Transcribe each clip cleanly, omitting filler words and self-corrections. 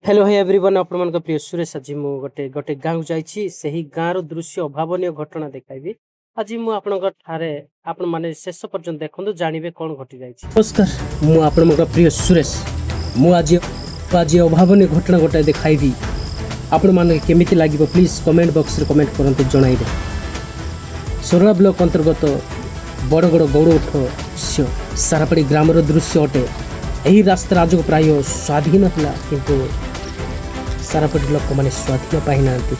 Hello high everyone, ଆପଣମାନଙ୍କ ପ୍ରିୟ ସୁରେଶ। ଆଜି ମୁଁ ଗୋଟେ ଗୋଟେ ଗାଁକୁ ଯାଇଛି। ସେହି ଗାଁର ଦୃଶ୍ୟ, ଅଭାବନୀୟ ଘଟଣା ଦେଖାଇବି ଆଜି ମୁଁ ଆପଣଙ୍କ ଠାରେ। ଆପଣମାନେ ଶେଷ ପର୍ଯ୍ୟନ୍ତ ଦେଖନ୍ତୁ, ଜାଣିବେ କ'ଣ ଘଟିଯାଇଛି। ନମସ୍କାର, ମୁଁ ଆପଣଙ୍କ ପ୍ରିୟ ସୁରେଶ। ମୁଁ ଆଜି ଆଜି ଅଭାବନୀୟ ଘଟଣା ଗୋଟାଏ ଦେଖାଇବି। ଆପଣମାନେ କେମିତି ଲାଗିବ, ପ୍ଲିଜ୍ କମେଣ୍ଟ ବକ୍ସରେ କମେଣ୍ଟ କରନ୍ତୁ, ଜଣାଇବେ। ସୋରଡ଼ା ବ୍ଲକ ଅନ୍ତର୍ଗତ ବଡ଼ଗଡ଼ ଗୌଡ଼ଉଠ ଦୃଶ୍ୟ, ସାରାପାଡ଼ି ଗ୍ରାମର ଦୃଶ୍ୟ ଅଟେ। ଏହି ରାସ୍ତା ଆଜକୁ ପ୍ରାୟ ସ୍ୱାଧୀନ ଥିଲା, କିନ୍ତୁ ସାରାପାଡ଼ି ଲୋକମାନେ ସ୍ୱାଧୀନ ପାଇନାହାନ୍ତି।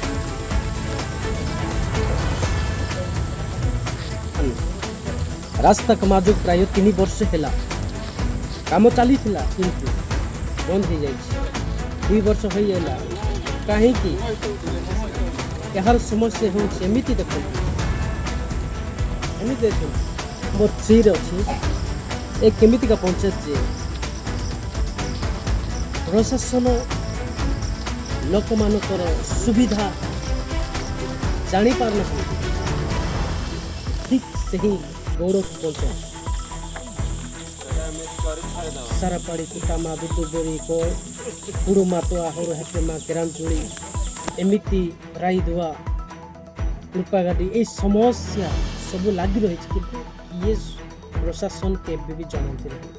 ରାସ୍ତା କାମ ଆଜକୁ ପ୍ରାୟ 3 ବର୍ଷ ହେଲା କାମ ଚାଲିଥିଲା, କିନ୍ତୁ ବନ୍ଦ ହେଇଯାଇଛି। 2 ବର୍ଷ ହୋଇଗଲା। କାହିଁକି ଏହାର ସମସ୍ୟା ହେଉଛି? ଏମିତି ଦେଖନ୍ତୁ, ଏମିତି ଦେଖନ୍ତୁ। ନମ୍ବର 3ରେ ଅଛି। ଏ କେମିତିକା ପଞ୍ଚାୟତ ଯେ ପ୍ରଶାସନ ଲୋକମାନଙ୍କର ସୁବିଧା ଜାଣିପାରୁନାହାନ୍ତି? ଠିକ୍ ସେହି ଗୌରବ ପଞ୍ଚାୟତ, ସାରାପାଡ଼ି, କୁଟାମା, ବିଦୁବରୀ, କୁଡ଼ୁମା, ଆହର, ହେପେମା, କେରାଞ୍ଚୁଳି, ଏମିତି ରାଇଦୁଆ, କୃପାଗାଡ଼ି, ଏଇ ସମସ୍ୟା ସବୁ ଲାଗି ରହିଛି। କିନ୍ତୁ ଇଏ ପ୍ରଶାସନ କେବେ ବି ଜାଣନ୍ତି ନାହିଁ।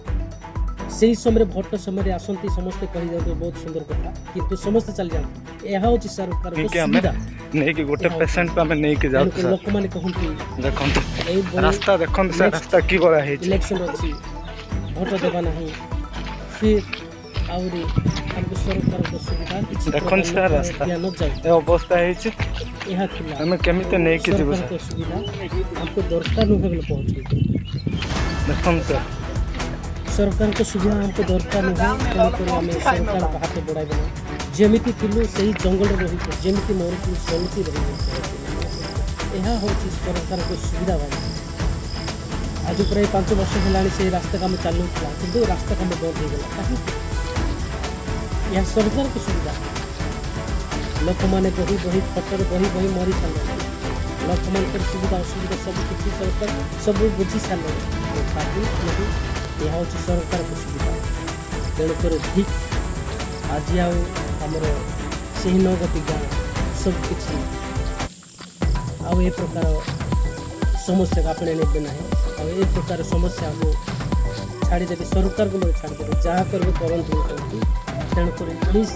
ସେଇ ସମୟରେ, ଭୋଟ ସମୟରେ ଆସନ୍ତି, ସମସ୍ତେ କହିଦିଅନ୍ତି ବହୁତ ସୁନ୍ଦର କଥା, କିନ୍ତୁ ସମସ୍ତେ ଚାଲିଯାଆନ୍ତି। ଏହା ହେଉଛି ସରକାରଙ୍କ ନେଇକି ଆମେ ସୁବିଧା। ନେଇକି ଗୋଟେ ଏହା ପେସେଣ୍ଟକୁ ଆମେ ନେଇକି ଯାଉଛୁ। ତେଣୁକରି ସାର୍, ଲୋକମାନେ କହନ୍ତି ଦେଖନ୍ତୁ ଏଇ ରାସ୍ତା, ଦେଖନ୍ତୁ ସାର୍, Next ରାସ୍ତା କି ଭଳିଆ ହେଇଛି। ଇଲେକ୍ସନ ଅଛି, ଭୋଟ ଦେବା ନାହିଁ, ଫିର୍ ଆହୁରି ଆମକୁ ସରକାରଙ୍କ ସୁବିଧା କିଛି ଦେଖନ୍ତୁ ପ୍ରଦାନ ସାର୍, ରାସ୍ତା ଦିଆ ନଯାଉ। ଏ ଅବସ୍ଥା ହେଇଛି। ଏହା ଥିଲା ଆମେ କେମିତି ନେଇକି ଯିବୁ ସାର୍? ସରକାରଙ୍କ ସୁବିଧା ଆମକୁ ଦରକାର ନୁହେଁ ବୋଲି କହୁଛନ୍ତି। ଦେଖନ୍ତୁ ସାର୍। ସରକାରଙ୍କ ସୁବିଧା ଆମକୁ ଦରକାର ନୁହେଁ, ତେଣୁକରି ଆମେ ସରକାରଙ୍କ ହାତ ବଢ଼ାଇବୁ ନାହିଁ। ଯେମିତି ଥିଲୁ ସେଇ ଜଙ୍ଗଲରେ ରହିବୁ, ଯେମିତି ମରୁଥିଲୁ ସେମିତି ରହିବୁ। ଏହା ହେଉଛି ସରକାରଙ୍କ ସୁବିଧା ଭାଇ। ଆଜି ପ୍ରାୟ 5 ବର୍ଷ ହେଲାଣି ସେଇ ରାସ୍ତା କାମ ଚାଲୁଥିଲା, କିନ୍ତୁ ରାସ୍ତା କାମ ବନ୍ଦ ହେଇଗଲା। କାହିଁକି? ଏହା ସରକାରଙ୍କ ସୁବିଧା। ଲୋକମାନେ ବହି ବହି ଖଟରେ ବହି ବହି ମରି ସାରିଲେଣି। ଲୋକମାନଙ୍କର ସୁବିଧା ଅସୁବିଧା ସବୁ କିଛି ସରକାର ସବୁ ବୁଝି ସାରିଲେଣି, ତଥାପି ନାହିଁ। ଏହା ହେଉଛି ସରକାରଙ୍କ ସୁବିଧା। ତେଣୁକରି ଠିକ୍ ଆଜି ଆଉ ଆମର ସେହି ନଗତି ଗାଁ ସବୁ କିଛି ଆଉ ଏ ପ୍ରକାର ସମସ୍ୟାକୁ ଆପଣେଇ ନେବେ ନାହିଁ। ଆଉ ଏ ପ୍ରକାର ସମସ୍ୟାକୁ ଛାଡ଼ିଦେବେ, ସରକାରକୁ ମଧ୍ୟ ଛାଡ଼ିଦେବେ, ଯାହା କରିବେ କରନ୍ତୁ ବୋଲି କହନ୍ତି। ତେଣୁକରି ପ୍ଲିଜ୍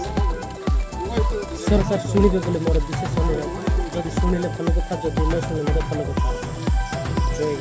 ସରକାର ଶୁଣିବେ ବୋଲି ମୋର ବିଶେଷ ଅନୁରୋଧ। ଯଦି ଶୁଣିଲେ ଭଲ କଥା, ଯଦି ନ ଶୁଣିଲେ ମଧ୍ୟ ଭଲ କଥା। ଜୟ